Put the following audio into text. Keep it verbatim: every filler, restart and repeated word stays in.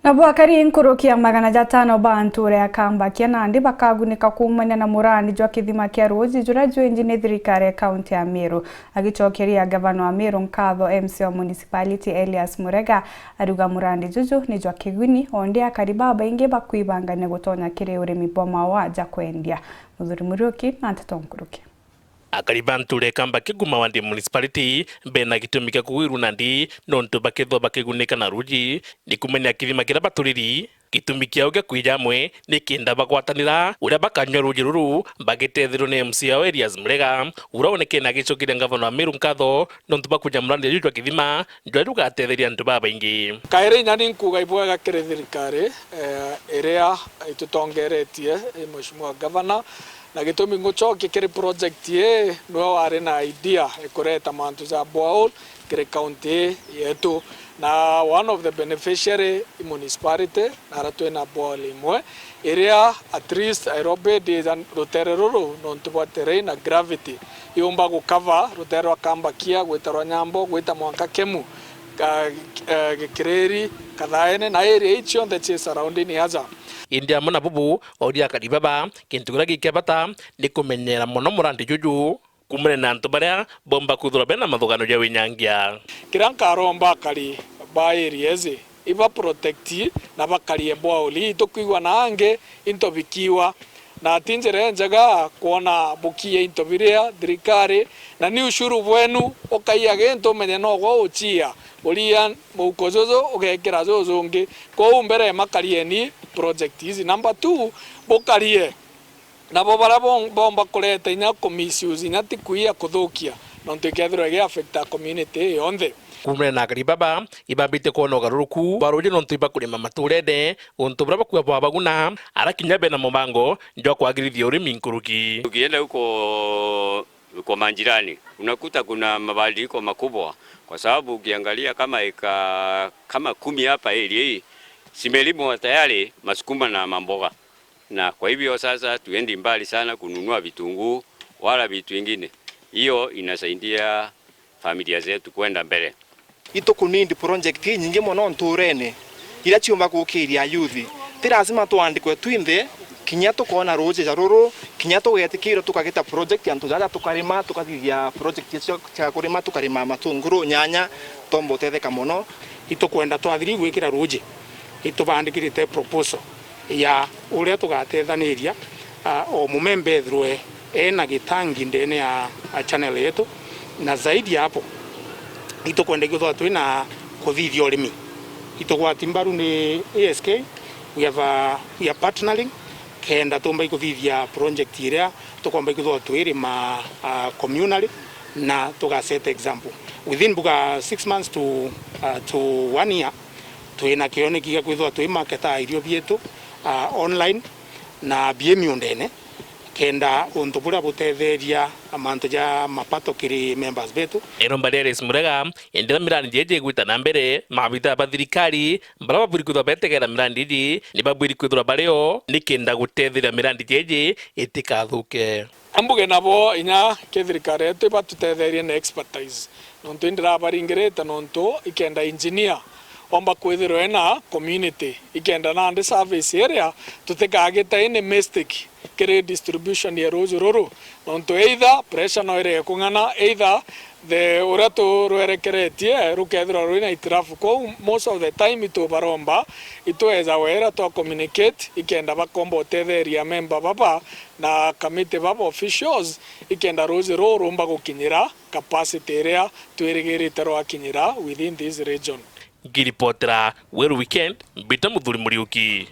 Nabo akari nkuruki ya magana jatano ba ntuura ya Kambakia nandi bakagunika kuumania na murandi jwa kithima kia ruuji juria jwinji ni thirikari ya kaunti ya Meru. Agicokeria gavana wa Meru nkatho, M C A wa municipality Elias Murega ariuga murandi juju ni jwa kiguni, ondi akari babaingi bakwibangania gutonya kiri urimi bwa maua ja kwendia. Muthuri Muriuki na nteto nkuruki. Akari ba ntuura ya Kambakia kuuma Wandi Municipality bena gitumi kia kugwirua nandi nontu bakethirwa bakigunika na ruuji ni kumenya kithima kiria baturiri. Gitumi kiao gia kwija amwe ni kenda bagwatanira uria bakanyua ruuji ruru bagitethirwa ni M C A wao Elias Murega, uria onekene agicokeria ngavana wa Meru nkatho nontu bwa kwija murandi juju jwa kithima jwa jugatetheria antu babaingi. Kairi inya ni nkuuga ibwega kiri thirikari, eh, iria itutongeretie, eh, Mheshimiwa Gavana, na gitumi ngucokia kiri project ii, niwe wari na idea ikureta mantu ja borehole kiri county ii yetu. Na one of the beneficiary i municipality, na ara twina borehole imwe, iria at least Nairobi ndija rutere ruru nontu bwa terrain na gravity, yumba gu cover rutere rwa Kambakia, gwita rwa Nyambo, gwita mwanka Kemu, ka-, eh, Gikiriri, Kathaene, na area ii cionthe ci surrounding aja. Indi amwe na bubu, oria akari baba, kintu kiria gi kia bata ni kumenyera mono murandi juju, kuumania na antu baria boomba kwithirwa bena mathugano ja winyangia. Kiria nkaromba akari ba area iji, iba protect na bakarie borehole ii, tukwigua na angi into bikiwa. Na ti njira injega kwona bukiia into biria thirikari, na ni ushuru bwenu ukaia gintu umenye nogwo uchiia, uria muhuko juju ugekira jujungi. Kwou mbere makarieni project iji. Number two, bukarie nabo baria bo-, boomba kureta inya ku misuse, inya ti kuia, kuthukia, nontu ikethirwa igi affecta community ii yonthe. Kuumania na akari baba, ibambite kwona ugaruruku bwa ruuji nontu ibakurima matuurene, untu buria bakuuga bwabaguna, ara kinya bena mubango jwa kwagirithia urimi nkuruki. Ukienda huko kwa majirani, unakuta kuna mabadiliko makubwa, kwa sababu ukiangalia kama eka kama kumi hapa area hii, zimelimwa tayari masukuma na mamboga. Na kwa hivyo sasa tuendi mbali sana kununua vitunguu wala vitu vingine. Hiyo inasaidia familia zetu kwenda mbele. Itukunindi project inyingi mono ntuurene, iria ciumba gukiria youth. Ti lazima twandikwe twinthe, kinya tukoona ruuji ja ruru, kinya tugetikirwa tukagita project antu jaja tukarima, tukathithia project cia, cia kurima, tukarima matunguru, nyanya, tomba utetheka mono. Itukwenda twathiri gwikira ruuji, itubandikirite proposal ya uria tugatethaniria, ah, o mumemba ethirwe ena gitangi ndene ya, ya channel yetu, na zaidi ya hapo, itukwenda kwithirwa twina kuthithia urimi. Itugwati mbaru ni A S K, we have a, we are partnering, kenda tumba ikuthithia project iria tukomba kwithirwa twirima, ah, communally, na tuga set example. Within buga six months to, ah, to one year, twina kioneki gia kwithirwa twi marketa irio bietu, ah, online na bie miundene, kenda untu buria butetheria mantu ja mapato kiri members betu. Iromba ria Rais Murega, indi na mirandi jiji igwita na mbere, maabitha ba thirikari baria babwiri kwithirwa betegera mirandi iji ni babwiri kwithirwa bario ni kenda gutetheria mirandi jiji itikathuke. Ambuge nabo inya ki thirikari yetu ibatutetherie na expertise, nontu indirabaringirite nontu ikenda engineer omba kwithirwa ena community, ikenda nandi service iria tutikagita any mistake kiri distribution ya ruuji ruru, nontu either pressure no irege kung'ana, either the uria turwerekeretie rukethirwa rwina itirafu. Kwou most of the time itubaromba itweza wera twa communicate ikenda bakomba utetheria memba baba na committee baba officials, ikenda ruuji ruu rumba gukinyira capacity iria twirigirite rwakinyira within this region. Ngiripotera Weru Weekend, mbita Muthuri Muriuki.